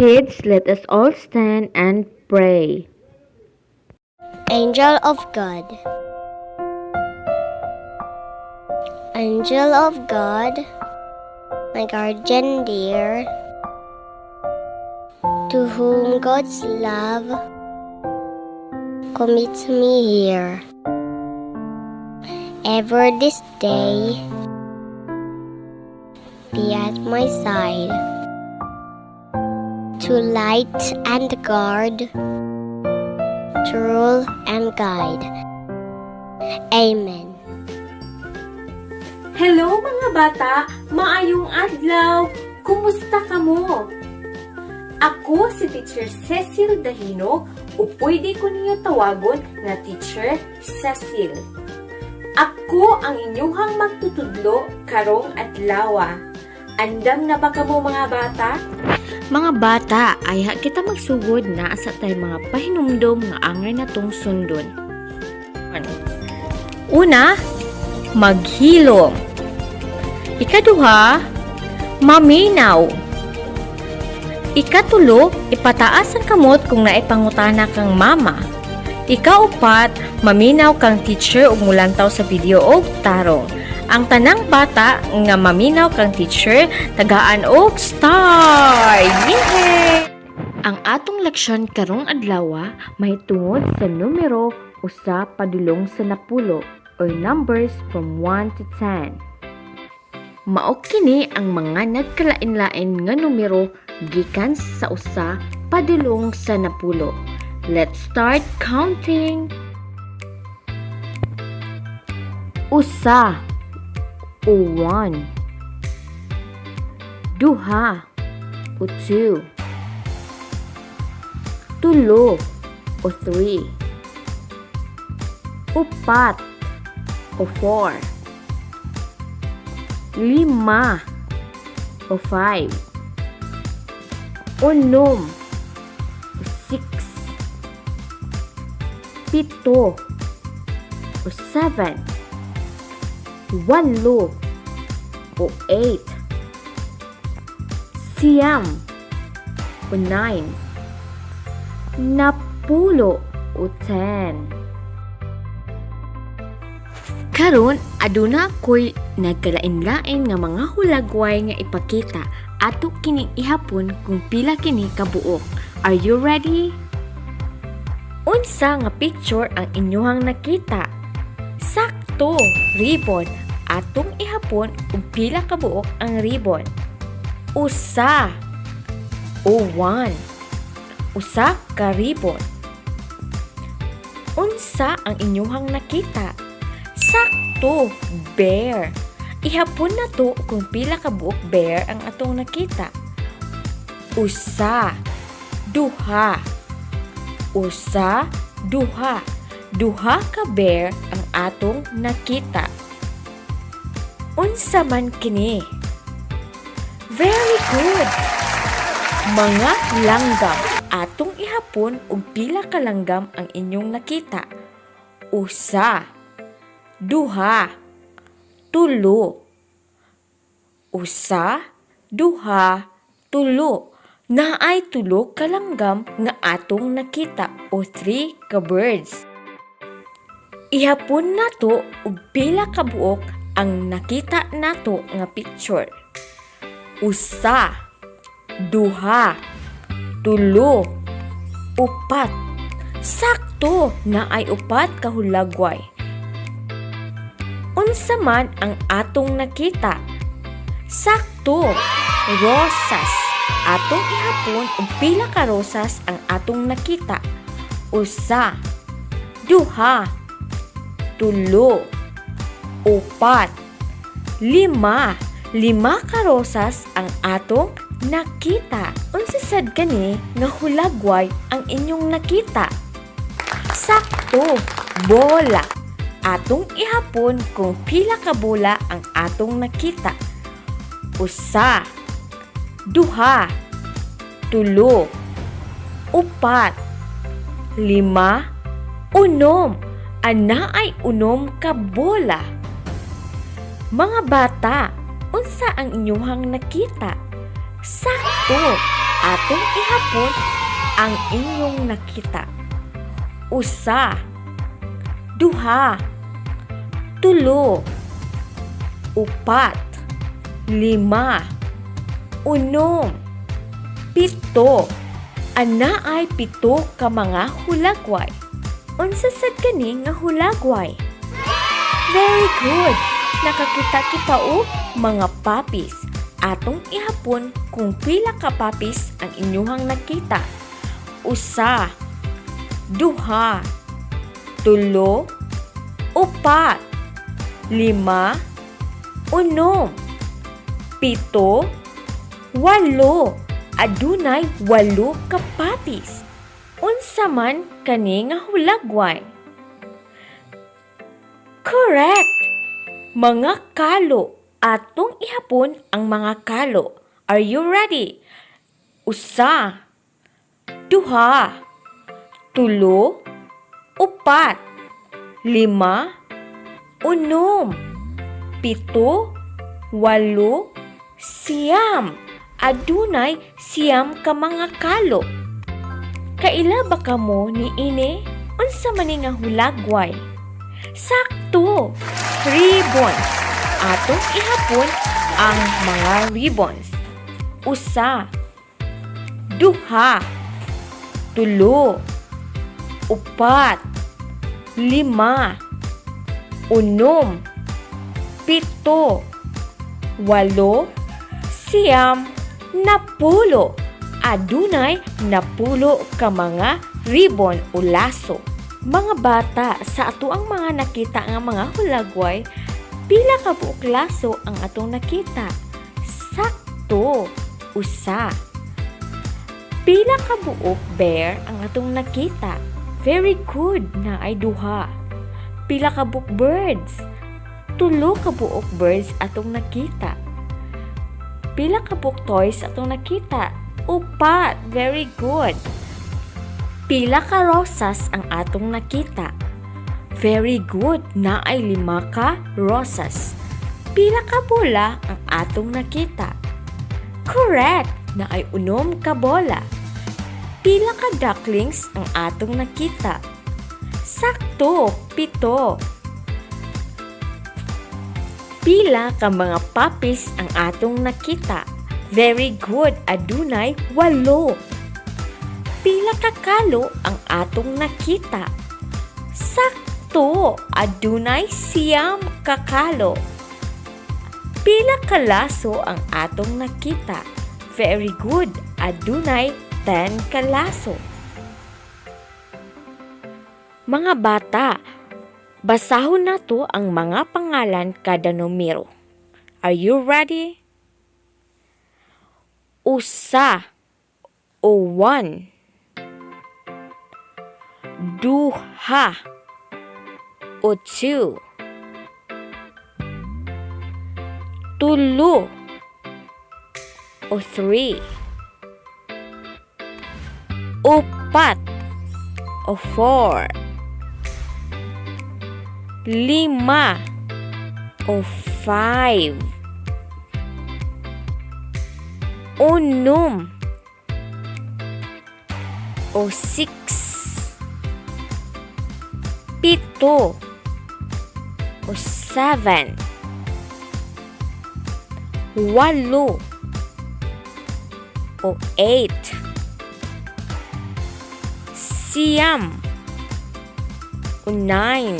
Kids, let us all stand and pray. Angel of God. Angel of God, my guardian dear, to whom God's love commits me here. Ever this day, be at my side, to light and guard, to rule and guide. Amen. Hello, mga bata! Maayong adlaw! Kumusta kamo? Ako si Teacher Cecil Dahino o pwede ko ninyo tawagon nga Teacher Cecil. Ako ang inyuhang magtutudlo karong adlawa. Andam na ba kamo, mga bata? Mga bata, ayha kita magsugod na sa tay mga pahinumdom nga angay natong sundon. Una, maghilom. Ikaduha, maminaw. Ikatulo, ipataas ang kamot kung naipangutana kang mama. Ikaupat, maminaw kang teacher ug mulantaw sa video og tarong. Ang tanang bata nga maminaw kang teacher, tagaan og star. Yay! Ang atong leksyon karong adlaw mahitungod sa numero 1 padulong sa 10 or numbers from 1 to 10. Mao kini ang mga nagkalain-lain nga numero gikan sa 1 padulong sa 10. Let's start counting. 1 o 1, 2 o 2, 3 o 3, 4 o 4, 5 o 5, 6 o 6, 7 o 7, 8 o 8, 9 o 9, 10 o 10. Karon, aduna ko'y nagkalain-lain nga mga hulagway nga ipakita. Ato kining ihapon kung pila kini kabuok. Are you ready? Unsa nga picture ang inyuhang nakita? Sakto, ribbon. Atong ihapon ug pila kabuok ang ribbon. 1 o 1. 1 ka ribbon. Unsa ang inyuhang nakita? Sakto, bear. Ihapon na to kung pila ka buok bear ang atong nakita. 1, 2. 1, 2. 2 ka bear ang atong nakita. Unsa man kini? Very good! Mga langgam. Atong ihapon og pila ka langgam ang inyong nakita. 1, 2, 3. 1, 2, 3. Naay 3 ka langgam nga atong nakita o 3 ka birds. Ihapon nato og pila ka buok ang nakita nato nga picture. 1, 2, 3, 4. Sakto, naay 4 ka hulagway. Unsa man ang atong nakita? Sakto, rosas. Atong ihapon og pila ka rosas ang atong nakita. 1, 2, 3, 4, 5. 5 ka rosas ang atong nakita. Unsa sad kani nga hulagway ang inyong nakita? Sakto, bola. Atong ihapon kung pila ka bola ang atong nakita. 1, 2, 3, 4, 5, 6. Anaay 6 ka bola. Mga bata, unsa ang inyuhang nakita? Sakto, Atong ihapon ang inyong nakita. Usa, duha, tulo, upat, lima, unom, pito. Anaay 7 ka mga hulagway. Unsa sad kani nga hulagway? Very good! Nakakita kita og mga poppies. Atong ihapon kung pila ka poppies ang inyuhang nakita. Usa, duha, tulo, upat, lima, unom, pito, walo. Adunay 8 ka poppies. Unsa man kani nga hulagway? Correct! Mga kalo. Atong ihapon ang mga kalo. Are you ready? Usa, duha, tulo, upat, lima, unom, pito, walo, 9. Adunay 9 ka mga kalo. Kaila ba kamo ni ini? Unsa man ni nga hulagway? Sakto! Ribbons. Atong ihapon ang mga ribbons. Usa, duha, tulo, upat, lima, unom, pito, walo, 9, 10. Adunay 10 ka mga ribbon o laso. Mga bata, sa ato ang mga nakita nga mga hulagway, pila ka buok laso ang atong nakita? Sakto, usa. Pila ka buok bear ang atong nakita? Very good, naay duha. Pila ka buok birds? 3 ka buok birds atong nakita. Pila ka buok toys atong nakita? 4. Very good. Pila ka rosas ang atong nakita? Very good, naay 5 ka rosas. Pila ka bola ang atong nakita? Correct, naay 6 ka bola. Pila ka ducklings ang atong nakita? Sakto, 7. Pila ka mga puppies ang atong nakita? Very good, adunay 8. Pila ka kalo ang atong nakita? Sakto, adunay 9 ka kalo. Pila ka laso ang atong nakita? Very good, adunay 10 ka laso. Mga bata, basahon nato ang mga pangalan kada numero. Are you ready? Usa o 1, duha o 2, tulo o 3, upat o 4, lima o 5, unom o 6, pito o 7, walo o 8, 9 o 9,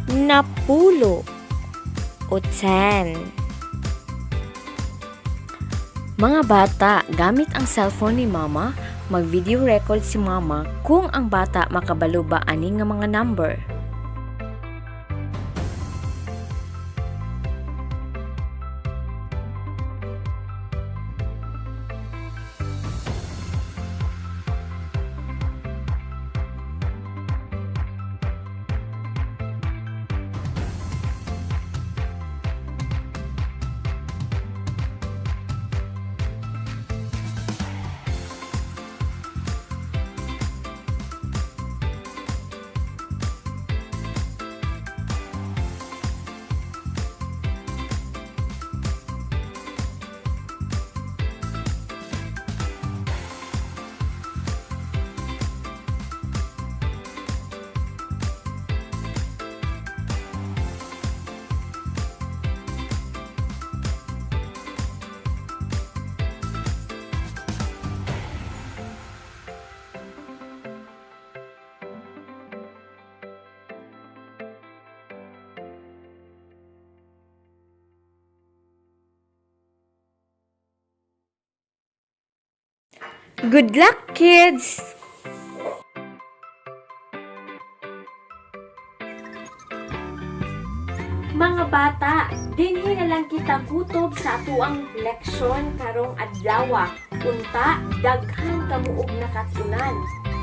10 o 10. Mga bata, gamit ang cellphone ni Mama, mag-video record si Mama kung ang bata makabalo ba ani nga mga number. Good luck, kids! Mga bata, dinhi na lang kita kutob sa atuang leksyon karong adlawa. Unta, daghan kamo og nakatunan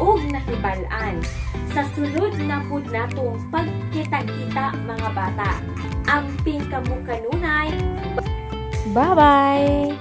ug nahibal-an. Sa sunod na pud natong pagkita-kita, mga bata. Amping kamo kanunay. Bye-bye!